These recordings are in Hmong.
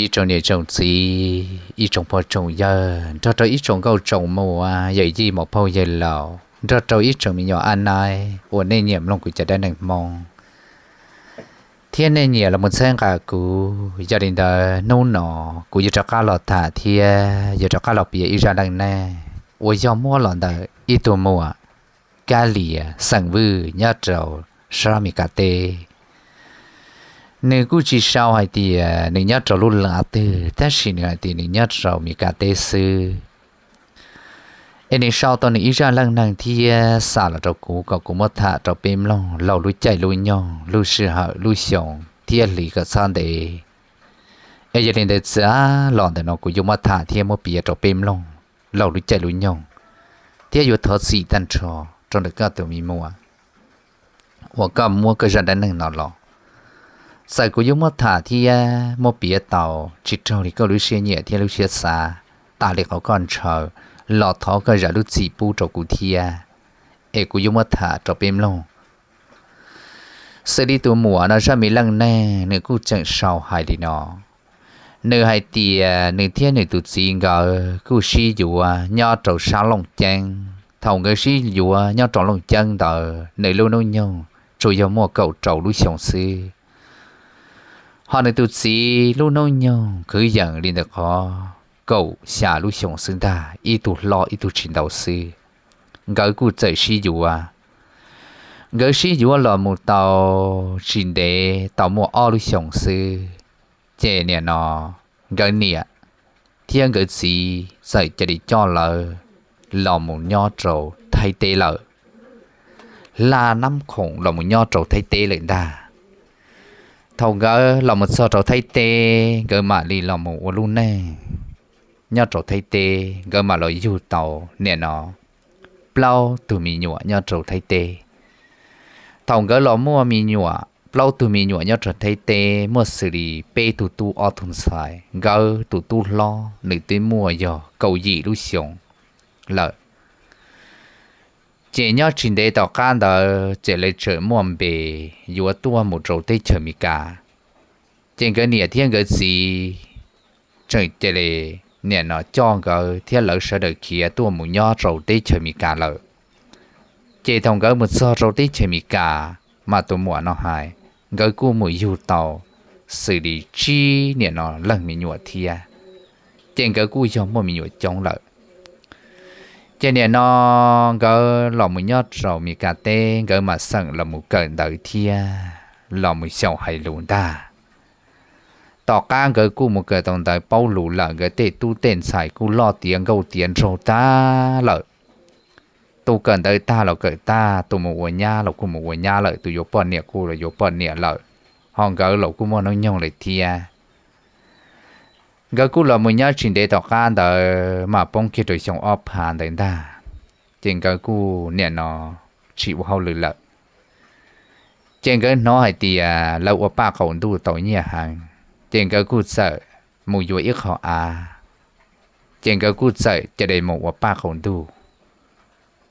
Ib tsoom niam tsoom txiv, ib tsoom pog tsoom yawg, nrog rau ib tsoom nkauj tsoom muam, yawm yij muam phauj yawg laus, nrog rau ib tsoom me nyuam ab naib uas nej nyiam mloog kuv cov dab neeg Hmoob thiab nej nyiam los mus txhawb nqa kuv. Yog li ntawd hnub no kuv yuav rov qab los tham thiab yuav rov qab los piav ib zaj dab neeg uas yog muab los ntawm ib tug muam Kab Lias xeem Vwj nyob rau sab Mes Kas teb. Nws kuj tsis sau hais tias nws nyob rau lub lav twg, tab sis nws hais tias nws nyob rau Mes Kas teb xwb. Es nws sau tau nws ib zaj dab neeg thiab xa los rau kuv kom kuv muab tham rau peb mloog laug lub caij lub nyoog, lub sij hawm, lub xyoo thiab hli kom txhob ntev. Es yog li ntawd txav los ntawm no kuv yuav muab tham thiab muab piav rau peb mloog laug lub caij lub nyoog, thiab yuav thov txim tag nrho rau ntawm koj tus me muam uas koj muab koj zaj dab neeg no los. Txawm kuv yuav muab tham thiab muab piav tau tsis raug li koj lub siab nyiam thiab lub siab xav, tas li qhov koj ntshaw, los thov koj zam lub txim pub rau kuv thiab. Es kuv yuav muab tham rau peb mloog. Xws li tus muam no zaj me dab neeg nws kuj tseem sau hais li no. Nws hais tias nws thiab nws tus txiv nkawd kuj sib yuav nyob rau sab Looj Ceeb. Thaum nkawd sib yuav nyob rau Looj Ceeb ntawd nws lub hnub nyoog tsuas yog muaj kaum rau lub xyoo xwb. Ho nws tus txiv lub hnub nyoog kwv yees li ntawm qhov kaum xya lub xyoo xwb ntag, ib tug hlob ib tug tsis ntau xwb. Nkawd kuj txawm sib yuav. Nkawd sib yuav los mus tau tsis ntev, tau muaj ob lub xyoo xwb, ces nim no nkawd niam thiab nkawd txiv txawm cia li coj lawv los mus nyob rau Thaib teb lawm. Hla nab khoom los mus nyob rau Thaib teb lawm ntag. Thaum nkawd los mus txog rau Thaib teb, nkawd mam li los mus ua lub neej nyob rau Thaib teb, nkawd mam los yug tau nim no plaub tug me nyuam nyob rau Thaib teb. Thaum nkawd los muaj me nyuam, plaub tug me nyuam nyob rau Thaib teb muaj xws li peb tug tub ob tug ntxhais. Nkawd tus tub hlob nws twb muaj yog kaum yim lub xyoo lawm. Ces nyob tsis ntev tom qab ntawd ces lawv tseem muaj npe yuav tuaj mus rau teb chaws Amelikas. Ces nkawd niam thiab nkawd txiv tseem cia li nim no coj nkawd thiab lawv sawv daws khiav tuaj mus nyob rau teb chaws Amelikas lawm. Ces thaum nkawd mus txog rau teb chaws Amelikas, mas tus muam no hais, nkawd kuj mus yug tau xws li tsib nim no leej me nyuam thiab. Ces nkawd kuj yog muaj me nyuam coob lawm. Ces nim no nkawd los mus nyob rau Amelikas teb, nkawd mam xeem los mus kawm ntawv thiab los mus xyaum hais lus ntag. Tom qab nkawd kuj mus kawm tau ntawv paub lus lawm, nkawd tej tub tej ntxhais kuj loj tiav nkauj tiav nraug tag lawm. Tus kawm ntawv tag los kawm tag, tus mus ua nyab los kuj mus ua nyab lawm, tus yuav poj niam kuj los yuav poj niam lawm, ho nkawd los kuj muaj hnub nyoog lawm thiab. Nkawd kuj los mus nyob tsis ntev tom qab ntawd mas poob kiag rau xyoo ob phav ntawd ntag, ces nkawd kuj nim no tsis ua hauj lwm lawm. Ces nkawd hnov hais tias lawv ua paj qaum ntuj tau nyiaj heev, ces nkawd kuj txawm mus yuav ib qho av, ces nkawd kuj txawm cia li mus ua paj qaum ntuj.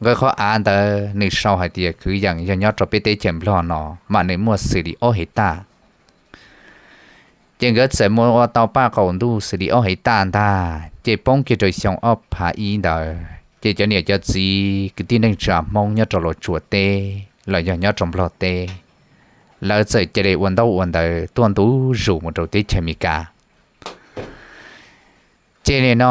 Nkawd qhov av ntawd nws sau hais tias kwv yees yog nyob rau peb teb chaws Nplog no mas nws muaj xws li ob hev taj. Ces nkawd txawm mus ua tau paj qaum ntuj xws li ob hev taj ntag, ces poob kiag rau xyoo ob phav ib ntawd, ces cov niam cov txiv kwv tij neej tsa Hmoob nyob rau Los Tsuas teb los yog nyob rau Nplog teb, lawv txawm cia li ua ntaub ua ntawv tuaj ntu zus mus rau teb chaws Amelikas. Ces nim no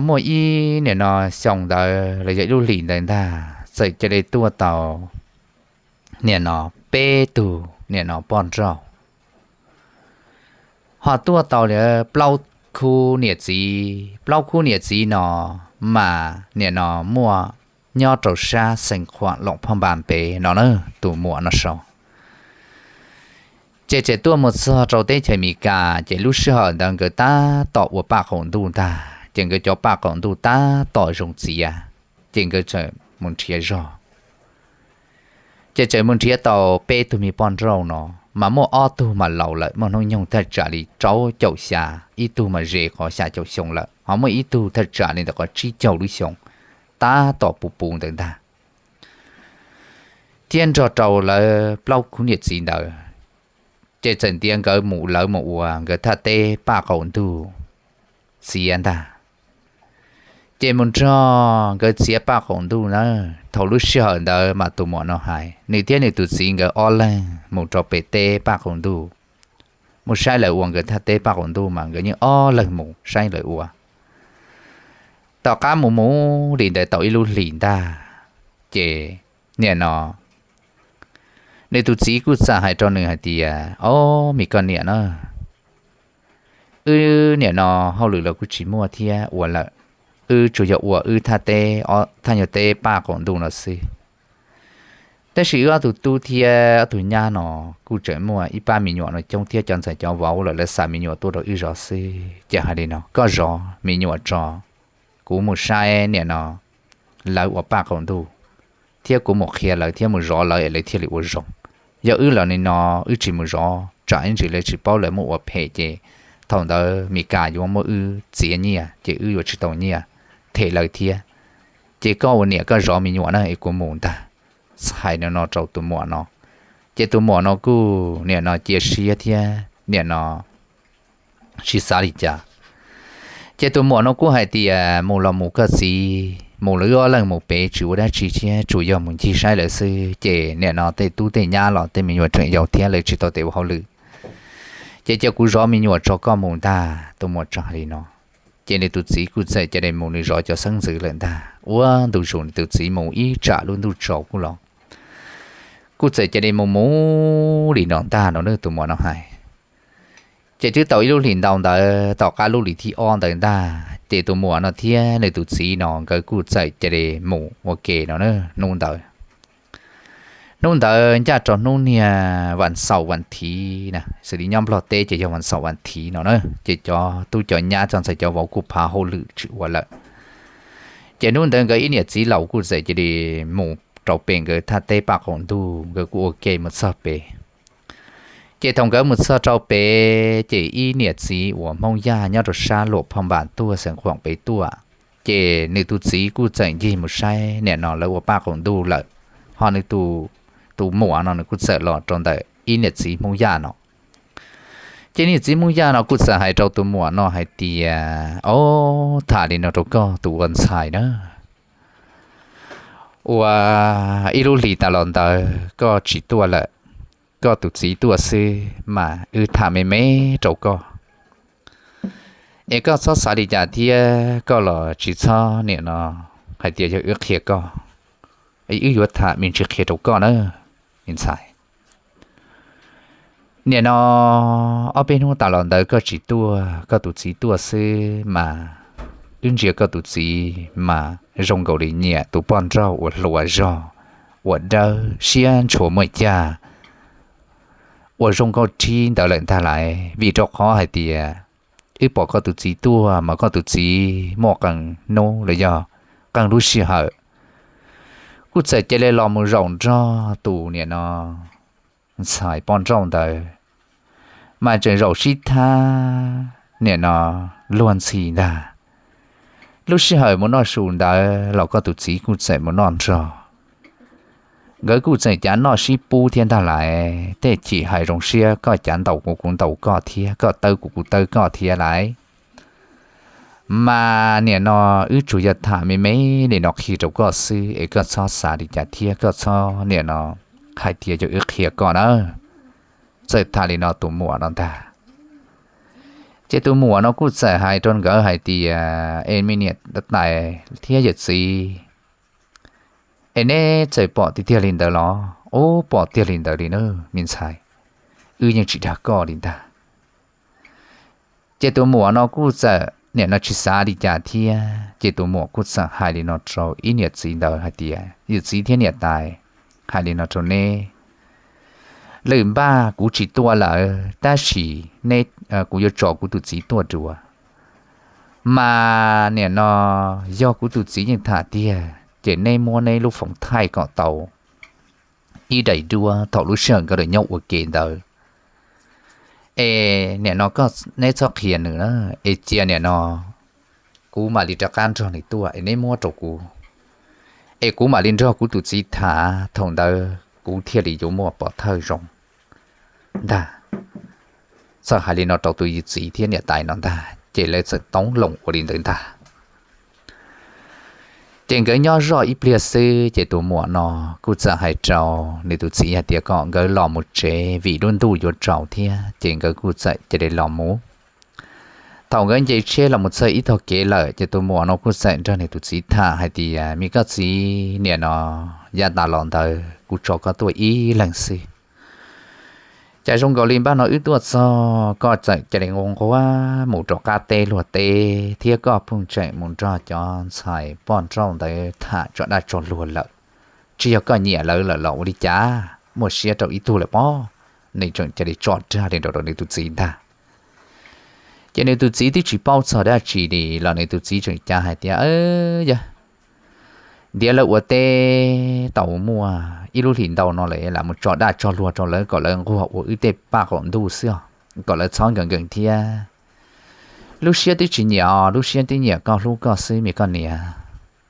muaj ib nim no xyoo ntawd los yog ib lub hlis ntawd ntag, txawm cia li tuaj tau nim no peb tug nim no poj nrauj, ho tuaj tau li plaub khub niam txiv. Plaub khub niam txiv no mas nim no muaj nyob rau sab xeev Khuam Loos Phaj Npas pem no na, tus muam no sau. Ces tseem tuaj mus txog rau teb chaws Amelikas, ces lub sij hawm ntawd nkawd tab tom ua paj qaum ntuj ntag, ces nkawd cov paj qaum ntuj tab tom zoo txiav, ces nkawd tseem mus nrhiav zog. Ces tseem mus nrhiav tau peb tug me poj nrauj no, mas muaj ob tug mas laus lawm, muaj hnub nyoog thaj tsam li rau caum xya, ib tug mas ze qhov xya caum xyoo lawm, ho muaj ib tug thaj tsam li ntawm qhov tsib caug lub xyoo, tab tom puv puv ntawd ntag. Thiab nrog rau lawv plaub khub niam txiv ntawd, Ces txawm ntiav nkawd mus, lawv mus ua nkawd thaj teb paj qaum ntuj txiav ntag. Ces mus nrog nkawd txiav paj qaum ntuj na, thaum lub sij hawm ntawd mas tus muam no hais nws thiab nws tus txiv nkawd ob leeg mus rau pem teb paj qaum ntuj, mus saib lawv ua nkawd thaj teb paj qaum ntuj mas nkawd yeej ob leeg mus saib lawv ua. Tom qab mus mus li ntawd tau ib lub hlis ntag, ces nim no nws tus txiv kuj txawm hais rau nws hais tias, Ob, me koj niam na, wb nim no hauj lwm los kuj tsis muaj thiab ua lawm, wb tsuas yog ua wb thaj teb, thaj nyuag teb paj qaum ntuj no xwb. Tab sis wb ob tug tub thiab ob tug nyab no kuj tseem muaj ib pab me nyuam no coob thiab, cov ntxhais cov vauv lawm lawv xa me nyuam tuaj rau wb zov xwb. Ces hais li no, koj zov me nyuam tso, kuv mus saib nim no lawv ua paj qaum ntuj, thiab kuv mus qhia lawv thiab mus zov lawv es lawv thiaj li ua zoo. Yog wb los nim no wb tsis mus zov tsam ib ntsis lawv tsis paub lawv muab ua phem ces thaum ntawd Mes Kas yuav muab wb txiav nyiaj ces wb yuav tsis tau nyiaj them lawv thiab. Ces koj ua niam koj zov me nyuam na es kuv mus ntag. Txhais no no rau tus muam no, ces tus muam no kuj nim no cia siab thiab nim no tsis xav li cas. Ces tus muam no kuj hais tias, Mus los mus koj txiv, mus los wb ob leeg mus pem tsis ua dab tsi thiab, tsuas yog mus ncig saib lawv xwb. Ces nim no tej tub tej nyab los tej me nyuam tseem yau thiab lawv tsis tau tes ua hauj lwm, ces cia kuv zov me nyuam tso koj mus ntag. Tus muam tseem hais li no, ces nws tus txiv kuj txawm cia li mus nws zov cov xeeb ntxwv lawm ntag. Ua ntu zus nws tus txiv mus ib tsam lub ntuj tsaus kuj los, kuj txawm cia li mus mus li no ntag no na, tus muam no hais. Ces twb tau ib lub hlis ntau ntawd, tom qab lub hlis thib ob ntawd ntag, ces tus muam no thiab nws tus txiv no nkawd kuj txawm cia li mus ua ke no na. Hnub ntawd, hnub ntawd ncaj rau hnub niag vas xaum vas thiv na, xws li nyob Nplog teb ces yog vas xaum vas thiv no na, ces cov tub cov nyab txog ntxhais cov vauv kuj phav hauj lwm tsis ua lawm. Ces hnub ntawd nkawd ib niam txiv laus kuj txawm cia li mus rau pem nkawd thaj teb paj qaum ntuj, nkawd kuj ua ke mus txog pem. Ces thaum nkawd mus txog rau pem, ces ib niam txiv uas Hmoob Yaj nyob rau sab Luam Phaj Npas tuaj, xeev Khuam pem tuaj, ces nws tus txiv kuj txawm ncig mus saib nim no lawv ua paj qaum ntuj lawm, ho nws tus muam no nws kuj txawm los rau ntawm ib niam txiv Hmoob Yaj no. Ces niam txiv Hmoob Yaj no kuj txawm hais rau tus muam no hais tias, Ob, tham li no rau koj tus ua ntxhais na, ua ib lub hlis tas los ntawd koj tsis tuaj lawm, koj tus txiv tuaj xwb mas wb tham me me rau koj, es koj txhob xav li cas thiab koj los tsis txhob nim no hais tias yog wb qhia koj, wb yuav tham me ntsis qhia rau koj na, me ntxhais. Nim no ob peb hnub tas los ntawd koj tsis tuaj, koj tus txiv tuaj xwb mas wb ntsia koj tus txiv mas zoo nkaus li nyiam tus poj nrauj uas hluas zog, uas dawb siab ntshua muaj cag, uas zoo nkauj rhib ntawd lawm ntag lauj. Vim rau qhov hais tias wb pom koj tus txiv tuaj mas koj tus txiv muaj qee hnub los yog qee lub sij hawm kuj txawm cia li los mus zaum nrog tus nim no ntxhais poj nrauj ntawd, mas tseem zaum sib thab nim no luag ntxhi ntag. Lub sij hawm mus noj su ntawd los koj tus txiv kuj txawm mus noj nrog. Nkawd kuj txawm cav noj sib pub thiab ntag lauj. Tej chim hais zoo siab koj cav ntaus kuv, kuv ntaus koj thiab, koj tawb kuv, kuv tawb koj thiab lauj. Mas nim no wb tsuas yog tham me me li no qhia rau koj xwb es koj txhob xav li cas thiab koj txhob nim no hais tias yog wb qhia koj na. Txawm tham li no tus muam no ntag. Ces tus muam no kuj txawm hais rau nkawd hais tias, Es me niam tais thiab yawm txiv, es neb txawm pom tiag tiag li ntawd los? Ub, pom tiag li ntawd li na me ntxhais, wb yeej tsis dag koj li ntag. Ces tus muam no kuj txawm nim no tsis xav li cas thiab, ces tus muam kuj txawm hais li no rau ib niam txiv ntawd hais tias, Yawm txiv thiab niam tais, hais li no rau neb, lwm npaj kuv tsis tuaj lawm tab sis neb, kuv yuav tso kuv tus txiv tuaj dua. Mas nim no yog kuv tus txiv yeej tham tiag ces neb muab neb lub foov thaij kom tau ib daim duab thaum lub sij hawm nkawd los nyob ua ke ntawd. Es nim no neb txhob qhia nws na, es cia nim no kuv mam li rov qab nrog nws tuaj es neb muab rau kuv, es kuv mam li nrog kuv tus txiv tham, thaum ntawd kuv thiaj li yuav muaj pov thawj zoo ntag. txawm hais li no rau tus yawm txiv thiab niam tais no ntag ces lawv txawm toob loo ua li ntawd ntag. Ces nkawd nyob zoj ib pliag xwb ces tus muam no kuj txawm hais rau nws tus txiv hais tias kom nkawd los mus tsev vim lub ntuj yuav tsaus thiab ces nkawd kuj txawm cia li los mus. Thaum nkawd nce tsheb los mus txog ib tog kev lawm ces tus muam no kuj txawm nrog nws tus txiv tham hais tias, me koj txiv, niam no yav tas los ntawd kuv tso koj tuaj ib leeg xwb. Cas zoo nkaus li npaj no wb tuaj txog koj txawm cia li nquag nquag mus rau qab teb luag teb thiab koj pheej tseem mus nrog cov ntxhais poj nrauj ntawd tham tso daj tso luag lawm. Tsis yog koj nyiam lawv lawm los ua li cas? Muaj siab rau ib tug lawm pob. Nws tseem cia li tso dag li ntawd rau nws tus txiv ntag. Ces nws tus txiv twb tsis paub txog dab tsi li los nws tus txiv tseem cav hais tias, yog ntiav lawv ua teb tau muaj ib lub hlis ntau no lawm, lam mus tso daj tso luag rau lawv kom lawv nquag ua wb tej paj qaum ntuj xwb os, kom lawv txhob nkees nkees thiab. Lub siab twb tsis nyiam os, lub siab twb nyiam koj hlub koj xwb me koj niam.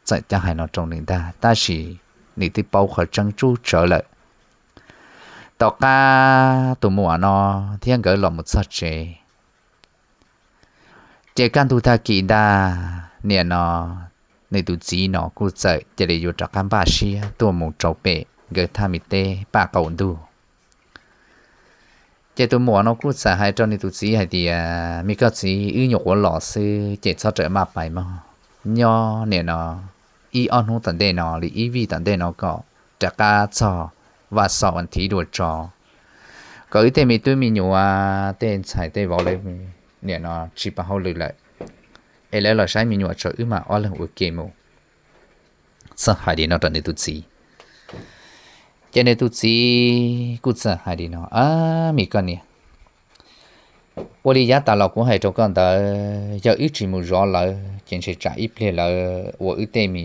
Txawm cov hais no rau nws ntag tab sis nws twb paub qhov tseeb tsub tsawv lawm. Tom qab tus muam no thiab nkawd los mus txog tsev, ces kaj ntug tag kis ntag, niam no nws tus txiv no kuj txawm cia li yuav rov qab npaj siab tuaj mus rau pem nkawd thaj me teb paj qaum ntuj. Ces tus muam no kuj txawm hais rau nws tus txiv hais tias, me koj txiv, wb nyuam qhuav los xwb ces txhob rawm maj pais mog. Nyob niam no ib ob hnub tom ntej no li ib vij tom ntej no kom rov qab txog vaj xaum as thiv dua tso, kom wb tej me tub me nyuam tej ntxhais tej vauv lawv niam no tsis pab hauj lwm lawm, es lawv los saib me nyuam tso wb mam ob leeg ua ke mus. Txawm hais li no rau nws tus txiv. Ces nws tus txiv kuj txawm hais li no, a, me koj niam, ua li yav tas los kuv hais rau koj ntawd, yog wb tsis mus zov lawv ces ntshe tsam ib pliag lawv ua wb tej me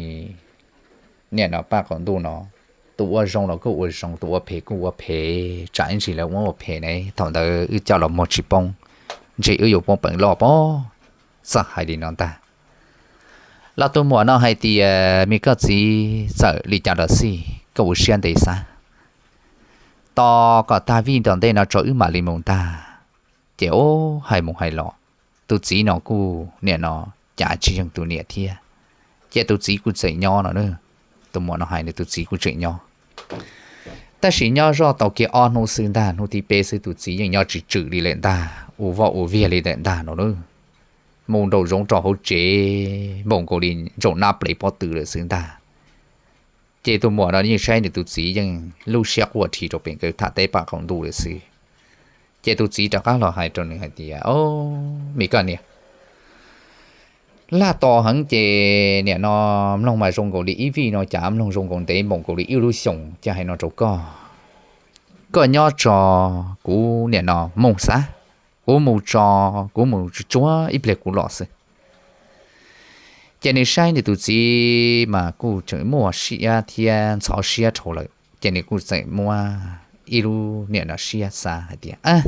niam no paj qaum ntuj no, tus ua zoo los kuj ua zoo, tus ua phem kuj ua phem, tsam ib ntsis lawv muab ua phem ne thaum ntawd wb coj los muag tsis poob, ntshe wb yuav poob peev loj pob. Txawm hais li no ntag. Los tus muam no hais tias, me koj txiv, txawm li cas los xij koj ua siab ntev xav, tos kom tag vij tom ntej no tso wb mam li mus ntag. Ces ub, hais mus hais los, tus txiv no kuj niam no cav tsis yeej tus niam thiab, ces tus txiv kuj tseem nyob no. Tus muam no hais nws tus txiv kuj tseem nyob, tab sis nyob zoj tau kiag ob hnub xwb ntag, hnub thib peb xwb tus txiv yeej nyob tsis tswm li lawm ntag, ua vaj ua viag li lawm ntag no. Mus nraum zoov rau hauv tsev npaum nkaus li ntsaum nab plev pob tw lawm xwb ntag. Ces tus muam no yeej saib nws tus txiv yeej lub siab quaj dhi rau pem nkawd tham teb paj qaum ntuj lawm xwb. Ces tus txiv rov qab los hais rau nws hais tias, o, me koj niam, laj tos heev ces niam no mloog mas zoo nkaus li ib vij no cas mloog zoo nkaus ntev npaum nkaus li ib lub xyoos, ces hais no rau koj, koj nyob tso, kuv niam no mus xav, kuv mus tso, kuv mus tsuag tsuag ib pliag kuv los xwb. Ces nws saib nws tus txiv mas kuj tseem muaj siab thiab ntxhov siab dhau lawm ces nws kuj txawm muab ib lub niam no siab xav hais tias,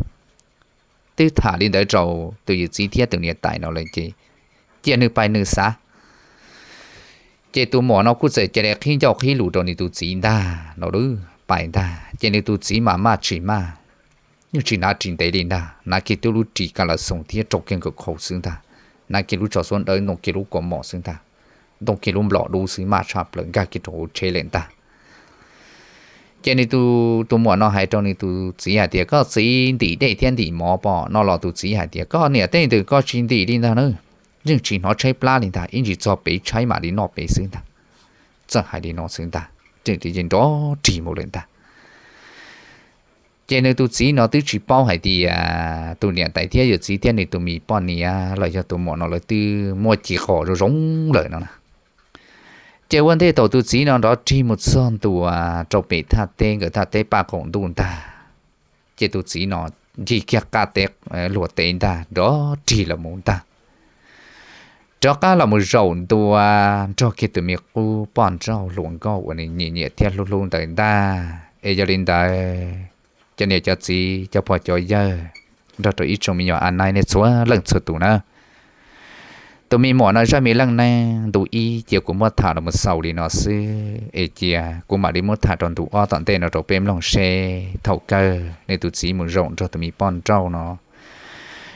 twb tham li ntawd rau tus yawm txiv thiab tus niam tais no lawm ces cia nws pais nws xav. Ces tus muam no kuj txawm cia li qhib ncauj qhib lus rau nws tus txiv ntag no, pais ntag ces nws tus txiv mas maj tsis maj, yeej tsis hnav ris ntev li ntag, hnav kiag tib lub ris ka la xoos thiab rau kiag nkawm khau xwb ntag, hnav kiag lub tsho xuab dawb ntoo kiag lub kaus mom xwb ntag, ntoo kiag lub nplom dub xwb maj tshaj plaws nkag kiag rau hauv tsheb lawm ntag. Ces nws tus muam no hais rau nws tus txiv hais tias, koj txiv, ntim dej thiab ntim mov pom no los tus txiv hais tias, koj niam, tej ntawd koj tsis ntim li ntag na, yeej tsis hnov tshaib plab li ntag, ib ntsis txog pem tshaib mam li noj pem xwb ntag. Txawm hais li no xwb ntag, ces nrov rig mus lawm ntag. Ces nws tus txiv no twb tsis paub hais tias tus niam tais thiab yawm txiv thiab nws tus me poj niam los yog tus muam no lawv twb muaj ci qos zoo zoo lawm no na. Ces ua ntej thaum tus txiv no nrov rig mus txog ntua rau pem thaj teb, nkawd thaj teb paj qaum ntuj ntag, ces tus txiv no ncig kiag qab teb luag teb ntag, nrov rig los mus ntag, rov qab los mus zaum ntua nrog kiag tus me qub poj nrauj hluas nkauj uas nws nyiam nyiam thiab hlub hlub ntawd ntag. Es yog li ntawd, cov niam cov txiv, cov pog cov yawg, nrog rau ib tsoom me nyuam a nai nej txhua leej txhua tus na, tus me muam no zaj me leej neeg ntu ib cia kuv muab tham los mus xaus li no xwb, es cia kuv mam li muab tham rau ntu ob tom ntej no rau peb mloog seb thaum kawg nws tus txiv mus zaum nrog tus me poj nrauj no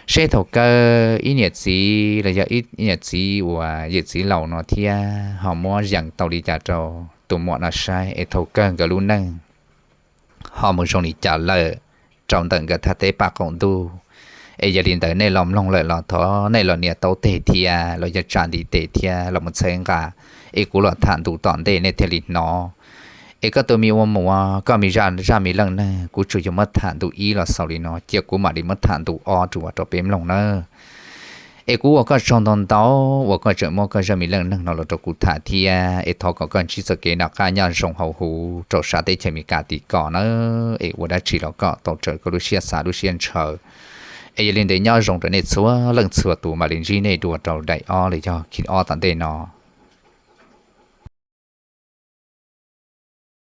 seb thaum kawg ib niam txiv los yog ib niam txiv uas yawm txiv laus no thiab ho muab yees tau li cas rau tus muam no saib es thaum kawg nkawd lub neej ho mus zoo li cas lawm rau ntawm nkawd thaj teb paj qaum ntuj. Es yog li ntawd nej los mloog lawm los thov nej los nias taub teg thiab los yog tsa ntiv tes thiab los mus txhawb nqa, es kuv los tham ntu tom ntej nej thiaj li hnov. Es koj tus me ua muam, koj me zaj me leej neeg kuv tsuas yog muab tham ntu ib los xaus li no, cia kuv mam li muab tham ntu ob rau rau peb mloog nawb. Es kuv ua koj tsaug ntau ntau uas koj tseem muab koj zaj me leej neeg no los rau kuv tham thiab, es thov kom koj ntsib txoj kev noj qab nyob zoo hauv huv rau sab teb chaws Amelikas tim ko nawb. Es ua dab tsi los kom tau raws koj lub siab xav lub siab ntshaw. Es yog li ntawd nyob zoo rau nej txhua leej txhua tus, mam li ntsib nej dua rau daim ob los yog khib ob tom ntej no.